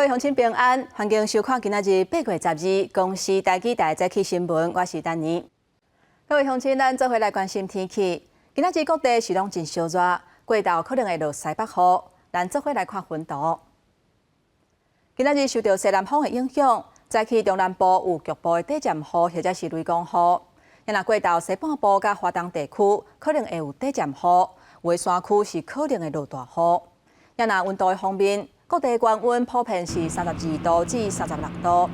位鄉親平安，歡迎收看今仔日8月12公視台語台早起新聞，我是丹妮。各位鄉親，咱做伙來關心天氣。今仔日各地是攏真燒熱，過晝可能會落西北雨。咱做伙來看雲圖。今仔日受著西南風的影響，早起中南部有局部的短暫雨或者是雷公雨。若過晝西半部佮華東地區可能會有短暫雨，有的山區是可能會落大雨。若溫度的方面，各地高溫普遍是32度至36度。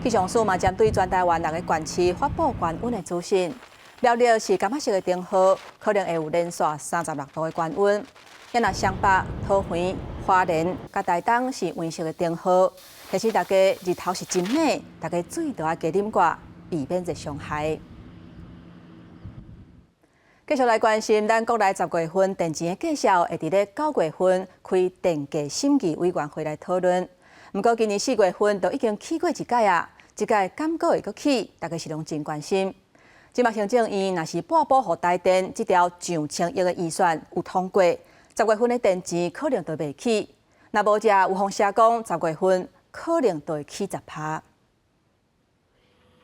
氣象署嘛針對全台灣六個縣市發布高溫的資訊。苗栗是柑仔色的燈號，可能會有連續三十六度的高溫。若雙北、桃園、花蓮佮台東是黃色的燈號，提醒大家日頭是真猛，大家水著愛加啉寡，避免熱傷害。繼續來關心咱國內十月份電錢的價數，會佇咧9月份開電價審議委員會來討論。毋過今年4月份就已經起過一擺啊，這擺敢閣會閣起，大家是攏真關心。這馬行政院若是撥補予台電這條上千億的預算有通過，十月份的電錢可能就袂起。若無者有風聲講，十月份可能就會起10趴。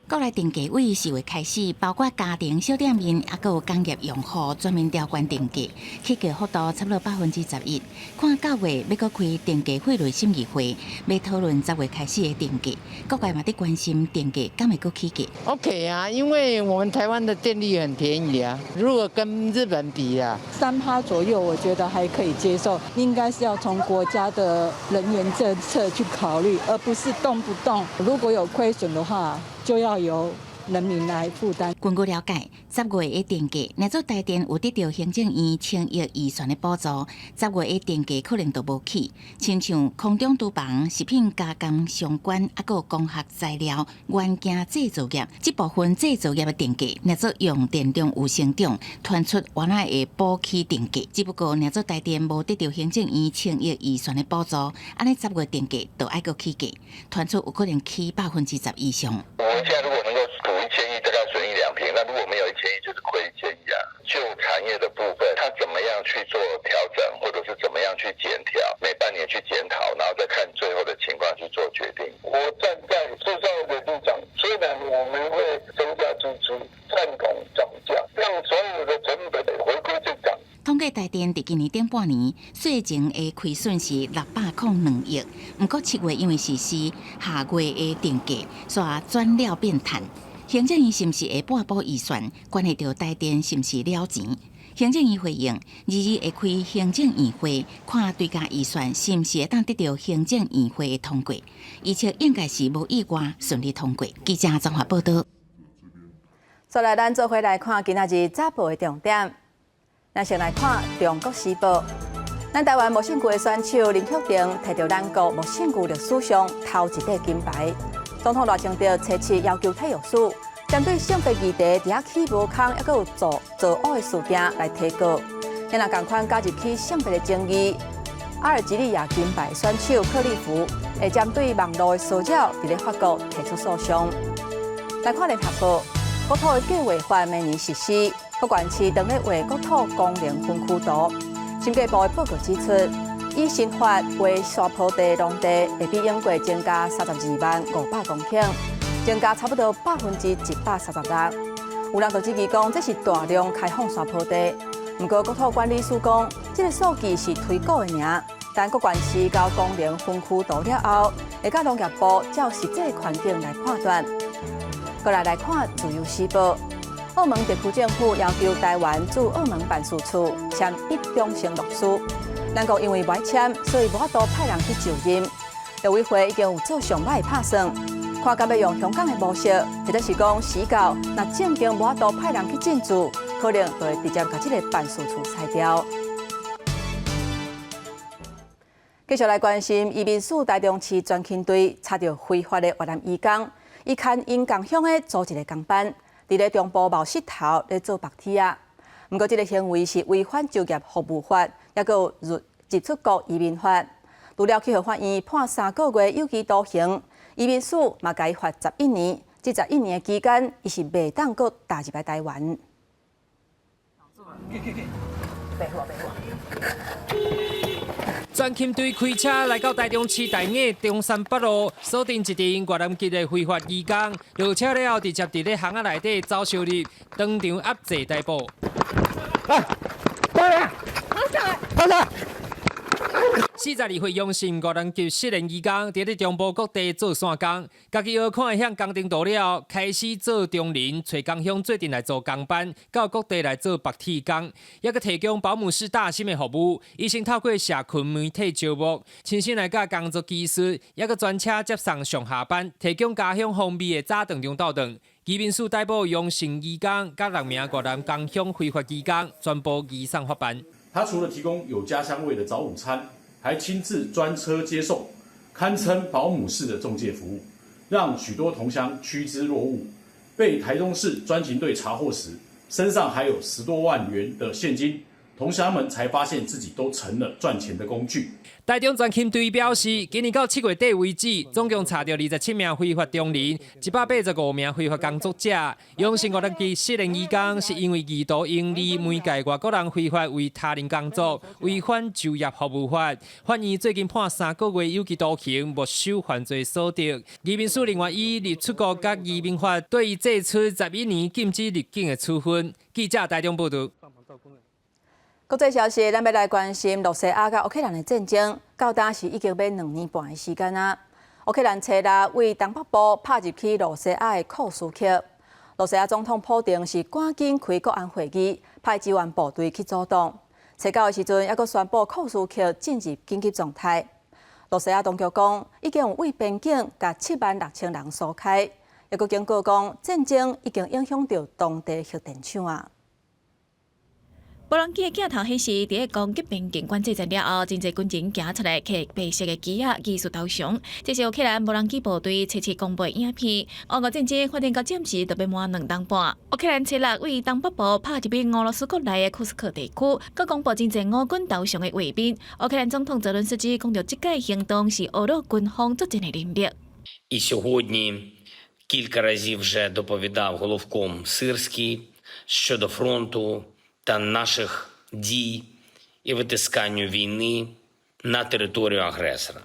國內電價對4月開始，包括家庭、小店面，抑閣有工業用戶全面調懸電價，起價幅度差不多11%。看9月欲閣開電價費率審議會，欲討論十月開始的電價，各界嘛佇關心電價敢會閣起價。 OK 啊，因為我們台灣的電力很便宜啊，如果跟日本比啊，3趴左右，我覺得還可以接受。應該是要從國家的能源政策去考慮，而不是動不動如果有虧損的話，就要由人民來負擔。根據了解，十月的電價，若做台電有得著行政院千億預算的補助，十月的電價可能就無起。親像空中廚房、食品加工相關，抑閣有光學材料、元件製造業這部分製造業的電價，若做用電量有成長，傳出原來會補起電價。只不過若做台電無得著行政院千億預算的補助，按呢十月電價就愛閣起價，傳出有可能起10%以上。我們現在如果能夠補1000億，大概損益兩平；那如果沒有一千億，就是虧一千億啊。就產業的部分，它怎麼樣去做調整，或者是怎麼樣去檢調，每半年去檢討，然後再看最後的情況去做決定。我站在制造業的立場，雖然我們會增加支出，贊同漲價，讓所有的成本回歸正常。統計台電佇今年頂半年稅前的虧損是602億，毋過7月因為實施夏月的電價，煞轉了變趁。行政院是毋是會撥補預算，關係著台電是毋是了錢？行政院回應，22會開行政院會，看追加預算是毋是會當得著行政院會的通過，預測應該是無意外順利通過。記者綜合報道。再來，咱做伙來看今仔日早報的重點。咱先來看《中國時報》。咱台灣木勝球的選手林玉婷提著咱國木勝球歷史上頭一塊金牌。總統賴清德初七要求體育署針對性別議題佇遐起無空，抑閣有造造烏的事件來提告。若仝款加入起性別的爭議，阿爾及利亞金牌選手克利夫會針對網路的騷擾，佇咧法國提出訴訟。來看聯合報，國土的計畫法明年實施，各縣市當咧畫國土功能分區圖。審計部的報告指出，以新法劃山坡地農地會比往過增加32萬500公頃，增加差不多136%。有人就質疑講，這是大量開放山坡地。毋過國土管理署講，這個數據是推估的爾。等各縣市交功能分區圖了後，會佮農業部照實際環境來判斷。過來來看《自由時報》，澳門特區政府要求台灣駐澳門辦事處簽一中承諾書。咱國因為無愛簽，所以無法度派人去就任。陸委會已經有做上歹的拍算，看敢欲用香港的模式，或者是講時到，若政經無法度派人去進駐，可能就會直接共這个辦事處裁掉。繼續來關心移民署台中市專勤隊查著非法的越南移工，伊牽𪜶仝鄉的組一个工班，佇咧中部冒穡頭咧做縛鐵仔。毋過這个行為是違反就業服務法，抑閣有入出國移民法。除了去予法院判3個月有期徒刑，移民署嘛共伊罰十一年。這十一年的期間，伊是袂當閣踏入來台灣。專勤隊開車來到台中市大雅中山北路，鎖定一陣越南籍的非法移工，落車了後直接佇咧巷仔內底走相入，當場壓制逮捕。來，過來，跑上來。 42歲楊姓越南籍失聯移工，佇咧中部各地做散工，家己學看會曉工程圖了後，開始做中人，揣工鄉做陣來做工班，到各地來做白鐵工，猶閣提供保姆式打針的服務。醫生透過社群媒體招募，親身來教工作技術，猶閣專車接送上下班，提供家鄉風味的早頓中晝頓。移民署逮捕楊姓移工，佮六名越南工鄉非法移工，全部移送法辦。他除了提供有家鄉味的早午餐，還親自專車接送，堪稱保姆式的仲介服務，讓許多同鄉趨之若鶩。被台中市專勤隊查獲時，身上還有10多萬元的現金，同鄉們才發現自己都成了賺錢的工具。台中專勤隊表示，今年到7月底為止，總共查著27名非法中人，185名非法工作者。楊姓越南籍失聯移工是因為意圖盈利媒介外國人非法為他人工作，違反就業服務法。法院最近判3個月有期徒刑，沒收犯罪所得。移民署另外依入出國佮移民法，對伊祭出11年禁止入境的處分。記者台中報導。國際消息，咱欲來關心露西亞佮烏克蘭的戰爭，到今是已經欲2年半的時間啊。烏克蘭初六對東北部拍入去露西亞的庫斯克，露西亞總統普丁是趕緊開國安會議，派支援部隊去阻擋。初九的時陣，猶閣宣布庫斯克進入緊急狀態。露西亞當局講，已經對邊境共7萬6千人疏開，猶閣警告講，戰爭已經影響著當地核電廠啊。無人機的鏡頭顯示，佇咧攻擊邊境管制站了後，真濟軍人行出來，提白色的旗仔，技術投降。這是烏克蘭無人機部隊初七公布的影片。俄烏戰爭發展到暫時就欲滿2冬半。烏克蘭初六對東北部拍入去俄羅斯國內的庫斯克地區，閣公布真濟俄軍投降的畫面。烏克蘭總統澤倫斯基講著，這擺行動是俄羅軍方作戰的能力。 І сьогодні кілька разів вже доповідав головком Сирський щодо фронту та наших дій і витисканню війни на територію агресора.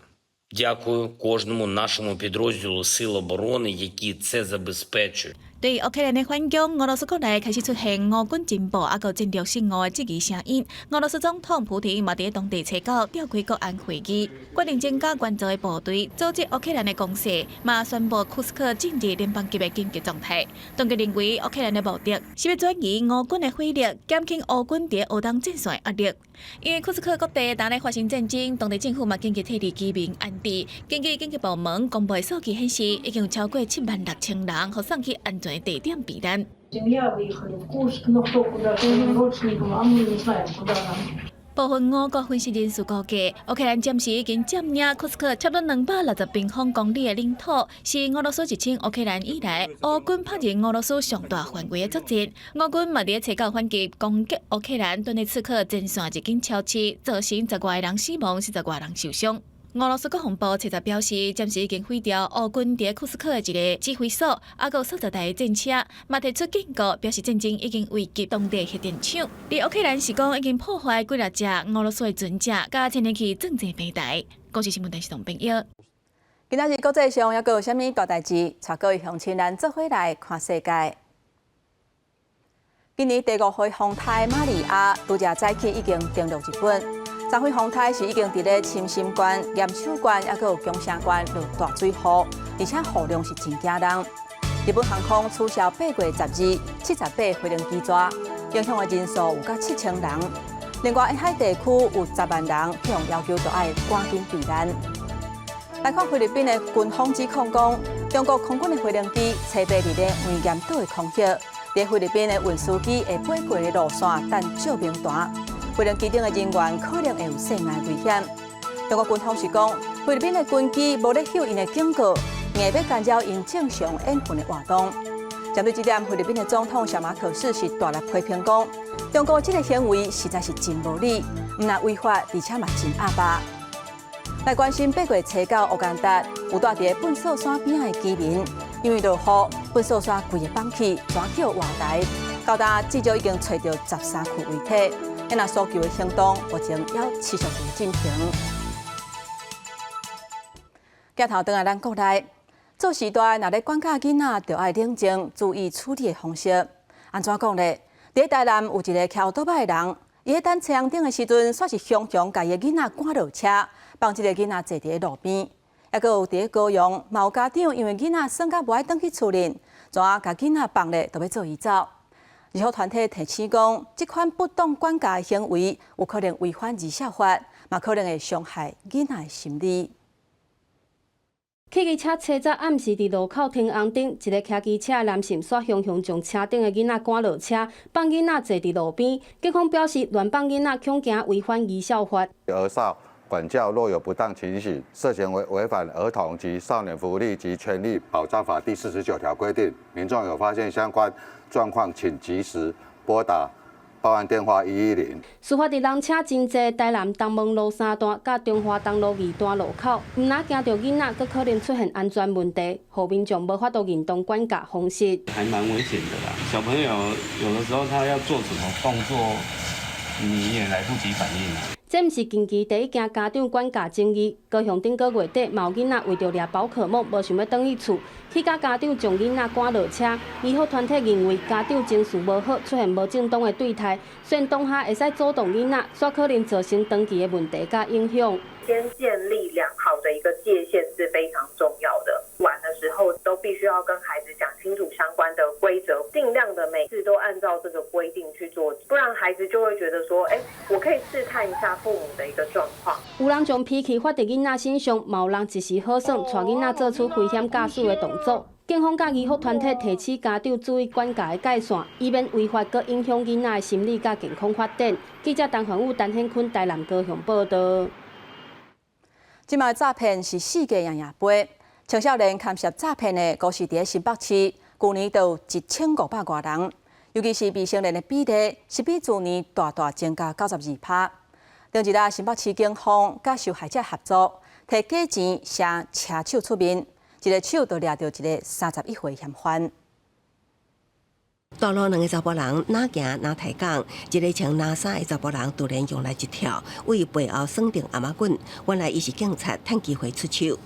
Дякую кожному нашому підрозділу Сил оборони, які це забезпечують. 對烏克蘭的反攻，俄羅斯國內開始出現俄軍進步，猶閣戰略失誤的質疑聲音。俄羅斯總統普廷嘛佇當地初九召開國安會議，決定增加援助的部隊，阻止烏克蘭的攻勢，嘛宣布庫斯克進入聯邦級的緊急狀態。當局認為烏克蘭的目的是欲轉移俄軍的火力，減輕烏軍佇烏東戰線的壓力。因為庫斯克各地當咧發生戰爭，當地政府嘛緊急撤離居民安置。根據緊急部門公布的數據顯示，已經有超過7萬6千人予送去安全的地點避難。 Семья выехали в Курск, но кто куда, родственникам, а мы не знаем, куда нам. 部分俄國分析人士估計，烏克蘭暫時已經佔領庫斯克差不多260平方公里的領土，是俄羅斯入侵烏克蘭以來，烏軍拍入俄羅斯上大範圍的作戰。俄軍嘛佇初九反擊攻擊烏克蘭頓涅茨克前線一間超市，造成10外人死亡，40外人受傷。俄羅斯國防部初十表示，暫時已經毀掉烏軍佇庫斯克的一個指揮所，猶閣數十台戰車，嘛提出警告，表示戰爭已經危及當地核電廠。而烏克蘭是講已經破壞幾若隻俄羅斯的船隻，佮天然氣裝載平台。公視新聞電視董編譯。今仔日國際上猶閣有啥物大代誌？帶各位鄉親咱做伙來看世界。今年第五號風颱瑪利亞，拄才早起已經登陸日本。昨昏風颱是已經佇咧青森縣、岩手縣，猶閣有宮城縣落大水雨，而且雨量是真驚人。日本航空取消8月12、78飛行機逝，影響的人數有到7000人。另外，沿海地區有10萬人去予要求著愛趕緊避難。來看菲律賓的軍方指控講，中國空軍的飛行機初八佇咧黃岩島的空域，佇菲律賓的運輸機會飛過的路線等照明彈。飛行機頂的人員可能會有性命危險。中國軍方是講，菲律賓的軍機無咧響𪜶的警告，硬欲干擾𪜶正常演訓的活動。針對這點，菲律賓的總統小馬可仕是大力批評講，中國這个行為實在是真無禮，毋但違法，而且嘛真鴨霸。來關心8月初九，烏干達有蹛佇糞掃山邊仔的居民，因為落雨，糞掃山規个崩去，全去予活埋，到今至少已經揣著13具遺體。𪜶搜救的行動目前猶持續佇進行。鏡頭轉來咱國內，做序大若咧管教囡仔，就愛冷靜，注意處理的方式。按怎講咧？佇台南有一個騎歐多擺的人，伊咧等青紅燈的時陣，煞是雄雄共伊的囡仔趕落車，放這個囡仔坐佇路邊。抑閣有佇咧高雄，嘛有家長因為囡仔耍甲無愛轉去厝裡，怎啊共囡仔放咧，就欲做伊走。兒福團體提醒講，這款不當管教的行為，有可能違反兒少法，嘛可能會傷害囡仔的心理。汽機車車早暗時佇路口停紅燈，一个騎機車的男性煞雄雄將車頂的囡仔趕落車，放囡仔坐佇路邊。警方表示，亂放囡仔恐驚違反兒少法。兒少管教若有不當情形，涉嫌違反兒童及少年福利及權利保障法第49條規定，民眾有發現相關狀況，請及時撥打報案電話110。事發佇人車真濟台南東門路三段佮中華東路二段路口，毋但驚著囡仔，閣可能出現安全問題，予民眾無法度認同管教方式。還蠻危險的啦，小朋友有的時候他要做什麼動作，你也來不及反應。這毋是近期第一件家長管教爭議，高雄頂個月底，嘛有囡仔為著掠寶可夢，無想欲轉去厝，去共家長將囡仔趕落車。兒福團體認為家長情緒無好，出現無正當的對待，雖然當下會使阻擋囡仔，煞可能造成長期的問題佮影響。先建立良好的一個界限是非常重要的。玩的時候都必須要跟孩子講清楚相關的規則，盡量的每次都按照這個規定去做，不然孩子就會覺得說，欸，我可以試探一下父母的一個狀況。有人將脾氣發佇囡仔身上，嘛有人一時好耍，帶囡仔做出危險駕駛的動作。警方佮兒福團體提醒家長注意管教的界線，以免違法閣影響囡仔的心理佮健康發展。記者陳環武、陳顯坤台南高雄報道。這擺詐騙是世界樣樣飛，青少年牽涉詐騙的，估是佇新北市，舊年就有1500外人，尤其是未成年的比例，是比去年大大增加92%。頂一日，新北市警方佮受害者合作，提假錢請車手出面，一个手就掠著一个31歲嫌犯。大路兩个查埔人若行若抬槓，一个穿藍衫的查埔人突然用力一跳，為背後鎖定頷仔棍。原來伊是警察，趁機會出手。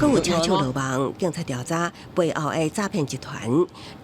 閣有車手落網，警察調查背後的詐騙集團，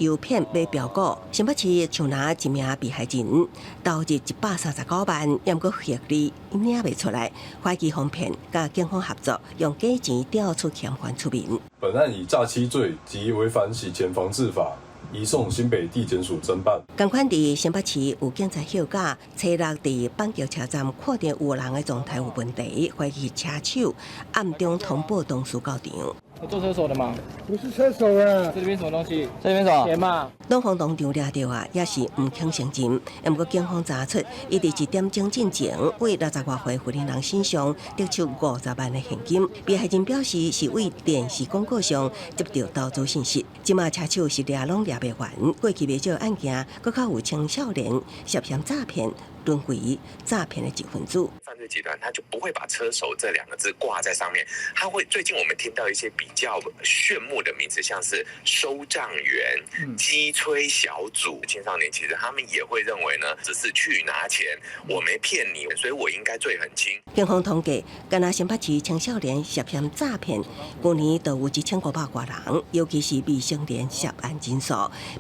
誘騙買標股。新北市像若一名被害人投入139萬，猶閣獲利領袂出來，懷疑哄騙，佮警方合作，用假錢調出嫌犯出面。本案以詐欺罪及違反洗錢防治法，移送新北地檢署偵辦。仝款佇新北市有警察休假，初六佇板橋車站看著有人的狀態有問題，懷疑車手暗中通報同事到場。做車手的嗎？不是車手啊。這裡面什麼東西？這裡面什麼？錢嘛。攏予當場掠著啊，也是毋肯承認。毋過警方查出，伊佇1點鐘進前，為60外歲婦人身上得手50萬的現金。被害人表示是為電視廣告上接到投資信息。這馬車手是掠攏掠袂完，過去袂少案件，閣較有青少年涉嫌詐騙、淪為詐騙的一分子。犯罪集團他就不會把車手這兩個字掛在上面，他會最近我們聽到一些比較炫目的名詞，像是收賬員、擊催小組，青少年其實他們也會認為呢，只是去拿錢，我沒騙你，所以我應該罪很輕。警方統計，干焦新北市青少年涉嫌詐騙，舊年就有1500外人，尤其是未成年涉案人數，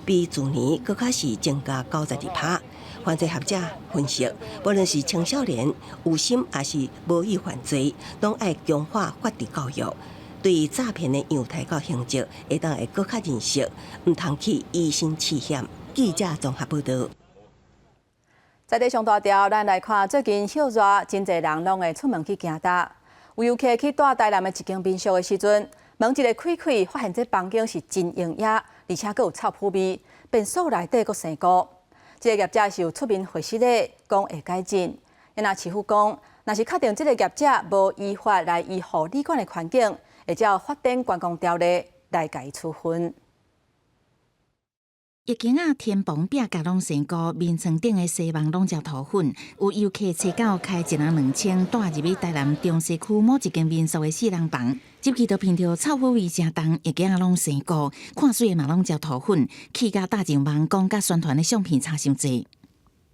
比去年閣較是增加92%。犯罪學者分析，無論是青少年有心抑是無意犯罪，攏愛強化法治教育，對詐騙的樣態佮形跡，會當會閣較認識，毋通去以身試險。記者綜合報道。在這上大條，咱來看最近暑熱，真濟人攏會出門去行踏。有遊客去蹛台南的一間民宿的時陣，門一个開開，發現這房間是真營業，而且閣有臭腐味，便所內底閣生菇。這個業者是有出面回釋的，講會改進。若市府講，若是確定這個業者無依法來維護旅館的環境，會照發展觀光條例來共伊處分。一間仔天棚壁角攏生菇，眠床頂的紗網攏食塗粉。有遊客揣到開一人2000，蹛入去台南中西區某一間民宿的四人房，入去就聞著臭腐味誠重，一間仔攏生菇，看媠的嘛攏食塗粉，氣甲搭上網講佮宣傳的相片差傷濟。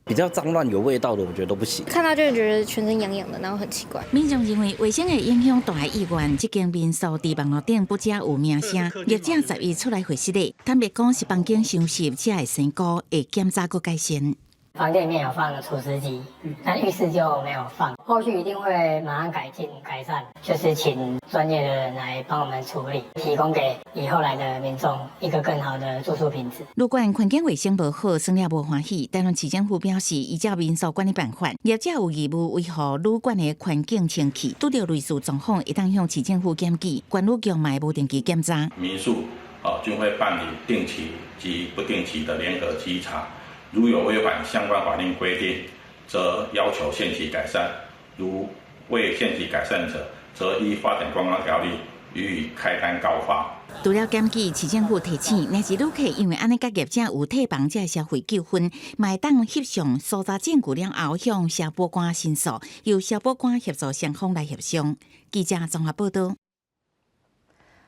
比較髒亂有味道的，我覺得都不行。看到就覺得全身癢癢的，然後很奇怪。民眾認為衛生會影響大的意願，這間民宿佇網路頂不只有名聲，業者10月出來回釋的，坦白講是房間傷濕，才會生菇，會檢查閣改善。房間裡面有放除濕機，但浴室就沒有放。後續一定會馬上改進改善，就是請專業的人來幫我們處理，提供給以後來的民眾一個更好的住宿品質。旅館環境衛生無好，耍了無歡喜。台南市政府表示，依照民宿管理辦法，業者有義務維護旅館的環境清氣。拄著類似狀況，會當向市政府檢舉，管理局嘛無定期檢查。民宿啊，均會辦理定期及不定期的聯合稽查。如有違反相關法令規定，則要求限期改善；如未限期改善者，則依發展觀光條例予以開單告發。除了檢舉，市政府提醒，若是旅客因為按呢佮業者有退房這消費糾紛，嘛會當翕相搜查證據了後，向消保官申訴，由消保官協助雙方來協商。記者綜合報導。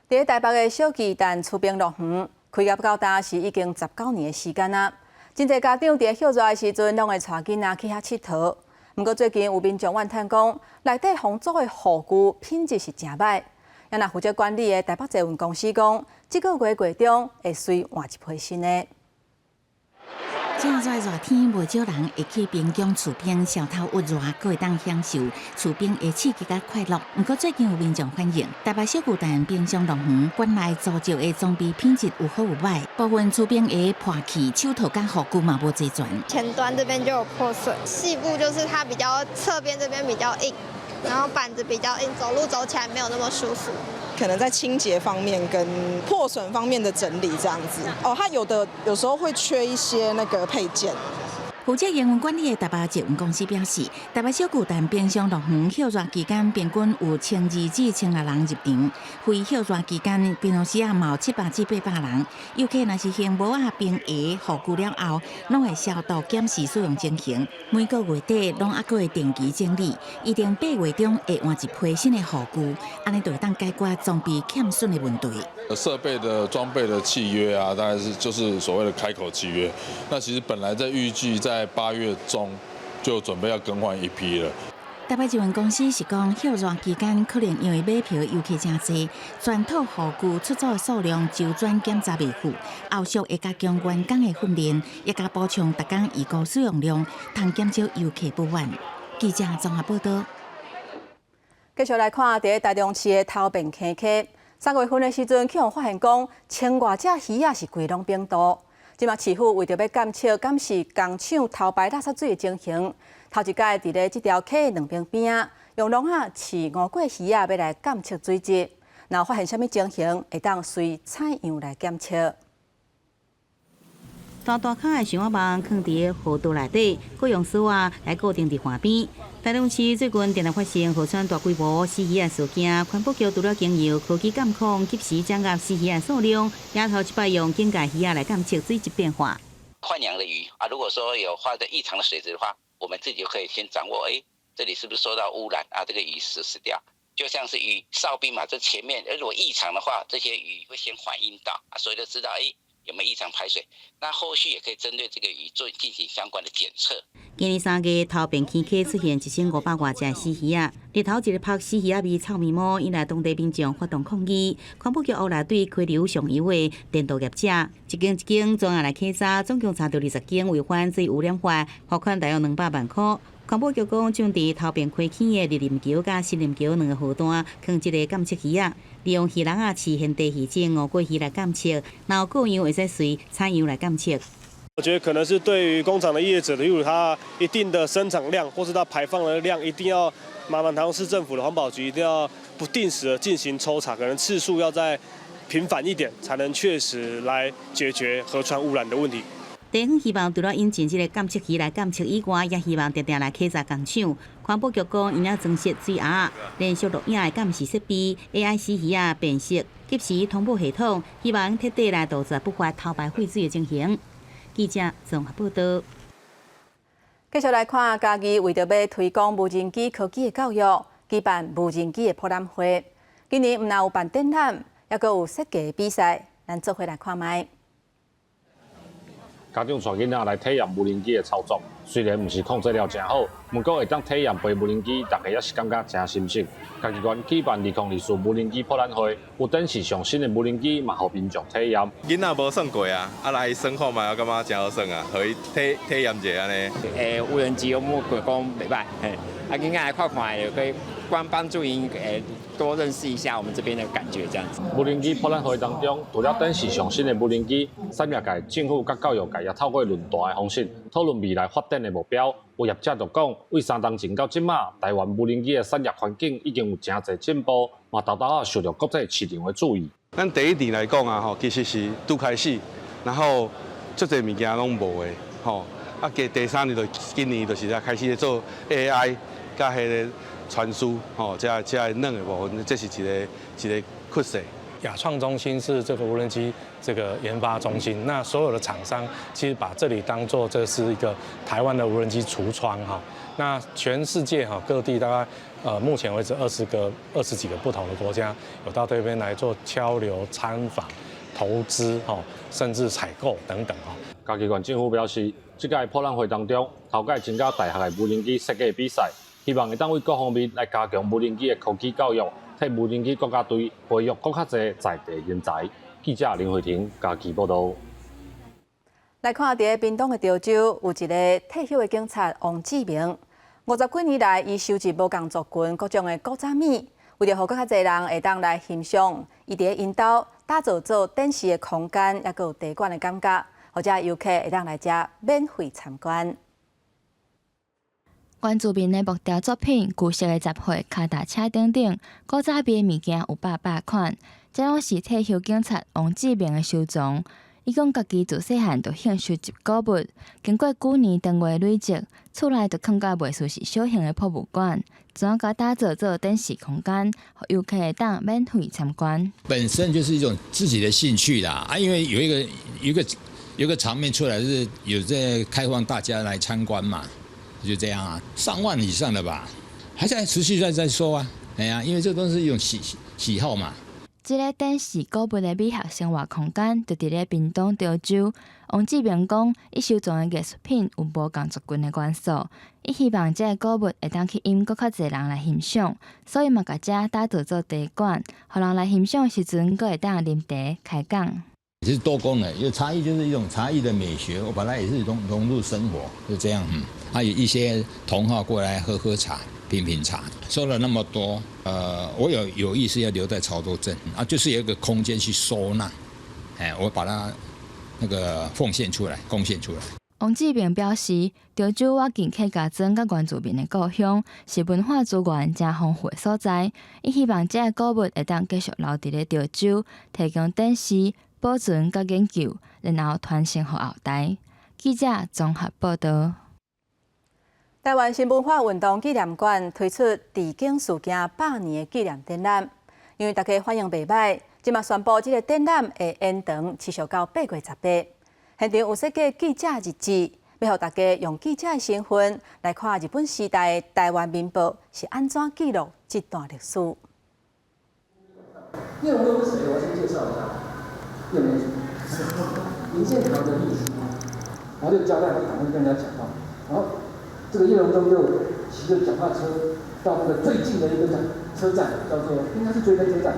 佇台北的小巨蛋出兵樂園開業到今是已經19年的時間啦。真濟家長佇歇熱的時陣，攏會帶囡仔去遐𨑨迌。毋過最近有民眾怨嘆講，內底予租的護具品質是誠䆀。啊若負責管理的台北捷運公司講，這個月月中會隨換一批新的。這熱熱天，袂少人會去冰宮除冰消頭鬱熱，閣會當享受除冰的刺激佮快樂。毋過最近有民眾反映，台北小巨蛋冰上樂園館內租借的裝備品質有好有䆀，部分除冰鞋破去，手套佮護具嘛無齊全。前端這邊就有破損，細部就是它比較側邊這邊比較硬，然後板子比較硬，走路走起來沒有那麼舒服。可能在清潔方面跟破損方面的整理這樣子哦，它有的有時候會缺一些那個配件。負責營運管理的台北捷運公司表示，台北小巨蛋冰上樂園歇熱期間平均有1200至1600人入場，非歇熱期間平常時啊嘛有700至800人。遊客若是穿帽仔、冰鞋、護具了後，攏會消毒檢視使用情形。每個月底攏猶閣會定期整理，預定8月中會換一批新的護具，按呢就會當解決裝備欠損的問題。設備的裝備的契約啊，大概是就是所謂的開口契約。那其實本來在預計在8月中就準備要更換一批了。台北捷運公司是講，歇熱期間可能因為買票遊客誠濟，全套護具出租的數量週轉檢查袂赴，後續會加強員工的訓練，也加補充逐工預估使用量，通減少遊客不滿。記者綜合報導。繼續來看，佇台中市的頭汴坑溪，3月份的時陣，去予發現講千外隻魚仔是規攏病毒。這馬市府為著欲監測監視工廠偷排垃圾水的情形，頭一擺佇咧這條溪的兩邊邊仔，用籠仔飼吳過魚仔，欲來監測水質。若發現啥物情形，會當隨採樣來檢測。大大跤的箱仔網囥佇河道內底，閣用索仔來固定佇岸邊。台中市最近定定發生河川大規模死魚仔事件，環保局除了經由科技監控及時掌握死魚仔數量，也頭一擺用警戒魚仔來監測水質變化。豢養的魚啊，如果說有發生異常的水質的話，我們自己可以先掌握，哎，這裡是不是受到污染啊？這個魚死掉，就像是魚哨兵嘛，這前面如果異常的話，這些魚會先反應到啊，所以就知道，哎，有沒有異常排水？那後續也可以針對這個魚做進行相關的檢測。今年3月，頭汴坑溪出現1500外隻死魚仔，日頭一個曝死魚仔味臭毛毛，引來當地民眾發動抗議。環保局後來對溪流上游的電鍍業者，一間一間專案來稽查，總共查著20間違反水污染法，罰款大約200萬塊。環保局講，將佇頭汴溪坑的日林橋佮新林橋兩个河段，囥這個監測魚仔，利用魚籠仔飼現地魚種吳過魚來監測，然後各樣會使隨採樣來監測。我覺得可能是對於工廠的業者，例如他一定的生產量，或是他排放的量，一定要麻煩台中市政府的環保局一定要不定時的進行抽查，可能次數要再頻繁一點，才能確實來解決河川污染的問題。地方希望除了引進這個監測魚來監測以外，也希望定定來稽查工廠。環保局講，𪜶也增設水鴨、連續錄影的監視設備、AI 死魚仔辨識、及時通報系統，希望徹底來杜絕不法偷排廢水的情形。記者綜合報導。繼續來看，嘉義為著欲推廣無人機科技的教育，舉辦無人機的博覽會。今年毋但有辦展覽，猶閣有設計比賽，咱做伙來看覓。家長帶囡仔來體驗無人機的操作，雖然毋是控制了誠好，毋過會當體驗飛無人機，大家也是感覺誠心適。嘉義縣舉辦2024無人機博覽會，有展示上新的無人機，嘛予民眾體驗。囡仔無耍過啊，啊來耍看覓，我感覺誠好耍啊，予伊體體驗一下按呢。無人機我摸過講袂䆀，嘿，啊囡仔來看看，可以幫幫助𪜶多認識一下我們這邊的感覺，這樣子。無人機博覽會當中，除了展示上新的無人機，產業界、政府佮教育界也透過論壇的方式討論未來發展的目標。有業者就講，對3冬前到這馬，台灣無人機的產業環境已經有誠濟進步，嘛沓沓仔受著國際市場的注意。咱第一年來講啊，吼，其實是拄開始，然後足濟物件攏無的，吼，啊，加第三年就今年就是才開始咧做 AI 佮彼个傳輸，吼，這這軟的部分，這是一个一个趨勢。亞創中心是這個無人機這個研發中心，那所有的廠商其實把這裡當做這是一個台灣的無人機櫥窗哈。那全世界哈各地大概目前為止20幾個不同的國家有到這邊來做交流、參訪、投資哈，甚至採購等等哈。嘉義縣政府表示，這屆博覽會當中，頭擺增加大學的無人機設計比賽，希望會當對各方面來加強無人機的科技教育。替無人機國家隊培育閣較濟在地人才。記者林慧婷嘉義報導。來看佇屏東的潮州，有一个退休的警察王志明，50幾年來，伊收集無仝族群各種的古早物，為著予閣較濟人會當來欣賞，伊佇咧𪜶兜打造做展示的空間，猶閣有茶館的感覺，予遮遊客會當來遮免費參觀。原住民的木雕作品、舊式的雜貨、跤踏車等等，古早味的物件有百百款。這攏是退休警察王志明的收藏。伊講家己自細漢就興收集古物，經過幾年長月累積，厝內就囥甲袂輸是小型的博物館。怎樣共打造做展示空間，予遊客會當免費參觀。本身就是一種自己的興趣啦，啊，因為有一個有一個有一個場面出來，是有在開放大家來參觀嘛。就這樣啊，上萬以上的吧，還在持續在收啊，哎呀，因為這都是一種喜喜好嘛。這个展示古物的美學生活空間，就佇咧屏東潮州。王志明講，伊收藏的藝術品有無仝族群的元素，伊希望這个古物會當去引閣較濟人來欣賞，所以嘛共遮打造做茶館，予人來欣賞的時陣，閣會當啉茶開講。其實多功能，因為茶藝就是一種茶藝的美學，我本來也是融入生活，就這樣。嗯，還有一些同好過來喝喝茶、品品茶。收了那麼多，我有意思要留在潮州鎮啊，就是有一個空間去收納，哎，我把它那個奉獻出來、貢獻出來。王志明表示，潮州倚近客家莊佮原住民的故鄉，是文化資源誠豐富的所在。伊希望這个古物會當繼續留佇咧潮州，提供展示、保存佮研究，然後傳承予後代。記者綜合報導。台灣新文化運動紀念館推出治警事件100年的紀念展覽，因為大家反應袂䆀，這馬宣布這个展覽會延長持續到8月18。現場有設計記者日誌，欲予大家用記者的身份來看日本時代的台灣民報是按怎記錄這段歷史。葉榮鐘是誰？我先介紹一下。葉榮林獻堂的秘書，然後就交代他趕快跟人家講話，然後這個葉榮鐘就騎着腳踏車到那個最近的一個站車站，叫做應該是追分車站，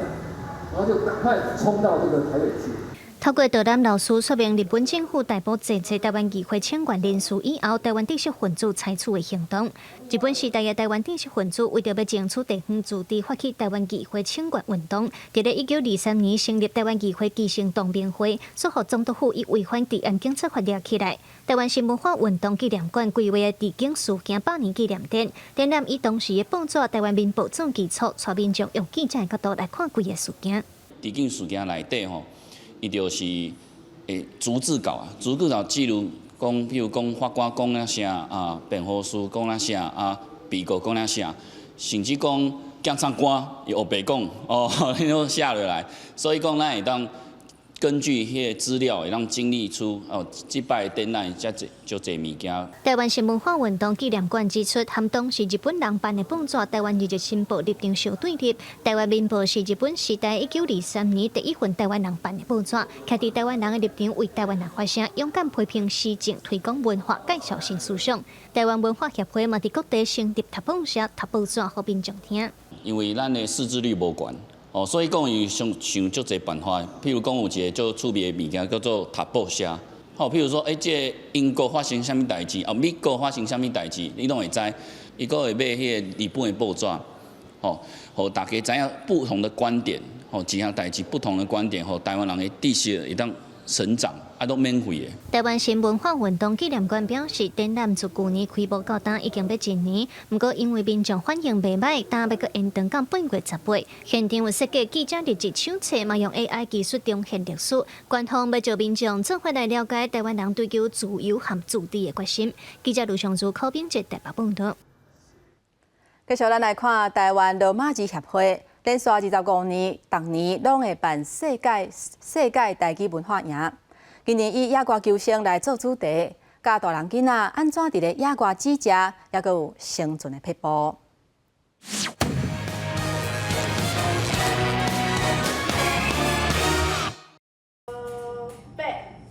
然後就趕快衝到這個台北去。透過導覽老師說明日本政府逮捕濟濟台灣議會請願人士以後，台灣知識分子採取的行動。日本時代的台灣知識分子為著欲爭取地方自治，發起台灣議會請願運動。佇咧1923年成立台灣議會基層同盟會，煞予總督府以違反治安警察法抓起來。台灣新文化運動紀念館規劃的治警事件百年紀念展，展覽以當時的報紙《台灣民報》做基礎，帶民眾用記者的角度來看規个事件。治警事件內底吼，伊就是逐字稿啊，逐字稿記錄講，比如講法官講了啥啊，辯護師講了啥啊，被告講了啥，甚至講檢察官伊烏白講哦，彼攏寫落來，所以講咱會當根據彼个資料，會當整理出哦，這擺展覽遮濟足濟物件。台灣新文化運動紀念館指出，和當時日本人辦的報紙《台灣日日新報》立場相對立。台灣民報是日本時代1923年第一份台灣人辦的報紙，徛佇台灣人的立場為台灣人發聲，勇敢批評時政，推廣文化，介紹新思想。台灣文化協會嘛佇各地成立讀報社、讀報紙，予民眾聽。因為咱的識字率無懸。哦，所以講伊想想足濟辦法，譬如講有一个足趣味的物件叫做讀報社。吼，譬如說，這个英國發生啥物代誌，哦，美國發生啥物代誌，你攏會知。伊閣會買彼个日本的報紙，吼，予大家知影不同的觀點，吼，一項代誌不同的觀點，予台灣人的知識會當成長，啊，攏免費的。台灣新文化運動紀念館表示，展覽自舊年開幕到今已經欲一年，毋過因為民眾反應袂䆀，今欲閣延長到8月18。現場有設計記者日誌手冊，嘛用 AI 技術重現歷史。官方欲召民眾做伙來了解台灣人追求自由和自治的決心。記者盧尚如、柯炳哲台北報導。繼續咱來看台灣羅馬字協會。連續25年，逐年攏會辦世界台語文化營。今年以野外求生來做主題，教大人囡仔按怎佇咧野外煮食，猶閣有生存的撇步。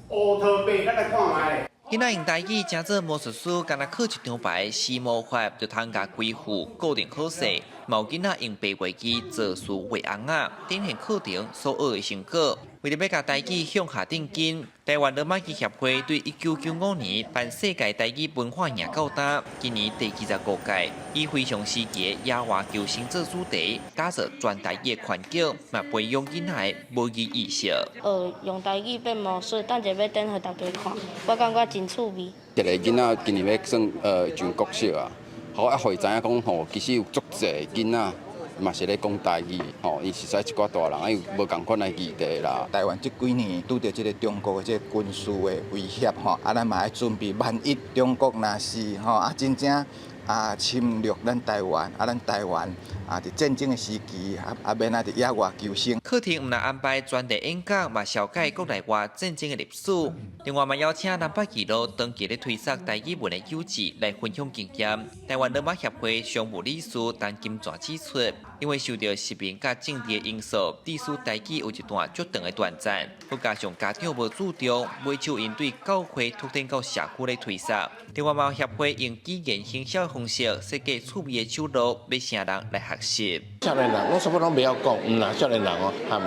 烏頭白，咱來看覓。囡仔用台語成做魔術師，敢若靠一張牌施魔法，就通共規副固定好勢。嘛有囡仔用白畫機做書畫尪仔，展現課程所學的成果。為著欲共台語向下定根，台灣羅馬字協會對1995年辦世界台語文化營到今，今年第25屆，以非常時期野外求生做主題，打造全台語的環境，嘛培養囡仔的母語意識。學用台語變魔術，等下欲展予大家看，我感覺真趣味。這個囡仔今年欲算上國小啊，好啊，予伊知影講吼，其實有足濟囡仔嘛是咧講台語，吼，伊實在一寡大人啊，有無仝款的議題啦。台灣這幾年拄著這个中國的這个軍事的威脅，吼，啊，咱嘛愛準備，萬一中國若是吼啊真正啊侵略咱台灣，啊，咱台灣啊佇戰爭的時期啊啊欲按怎佇野外求生。課程毋但安排專題演講，嘛紹介國內外戰爭的歷史。另外嘛邀請南北二路長期咧推捒台語文的友志來分享經驗。台灣羅馬協會常務理事陳金泉指出，因為受著殖民佮政治的因素，致使台語有一段足長的斷層。閣加上家長無注重，袂手𪜶對教會拓展到社區咧推捒。另外嘛協會用語言行銷的方式設計趣味的手路，欲成人來學習。少年人，攏啥物攏袂曉講，毋但少年人哦，含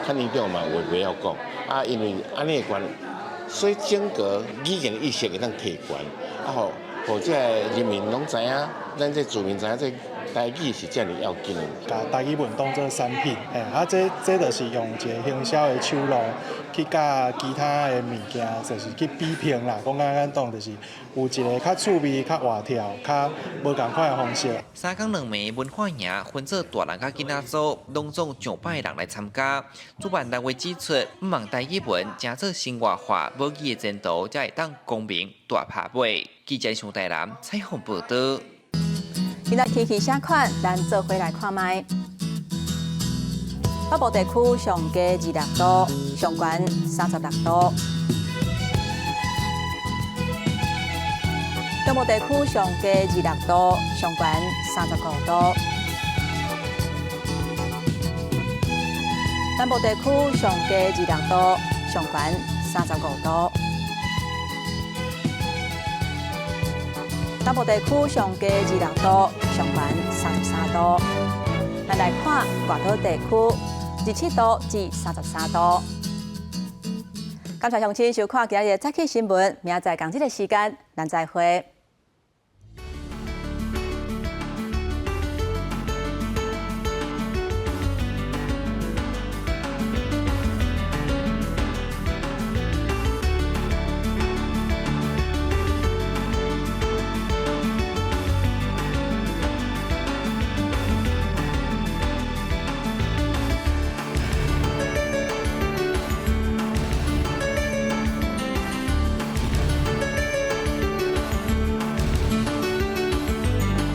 較年長嘛有袂曉講。啊，因為按呢的關，所以整個語言意識會當提懸，啊，予予這个人民攏知影，咱這住民知影這台語是遮爾要緊的。共台語文當做產品，嘿，啊，這這就是用一个行銷的手路去佮其他的物件，就是去比拼啦。講簡單講，就是有一个較趣味、較活跳、較無仝款的方式。3工2暝文化營分做大人佮囡仔組，攏總上百个人來參加。主辦單位指出，毋望台語文成做生活化母語的前途，才會當光明大拍尾。記者上台南採訪報導。今仔天氣啥款？咱做伙來看覓。北部地區上低26度，上懸36度。中部地區上低26度，上懸35度。南部地區上低26度，上懸35度。南部地區上低26度，上懸33度。咱來看外島地區，27度至33度。感謝鄉親收看今日的早起新聞，明仔載仝這个時間，咱再會。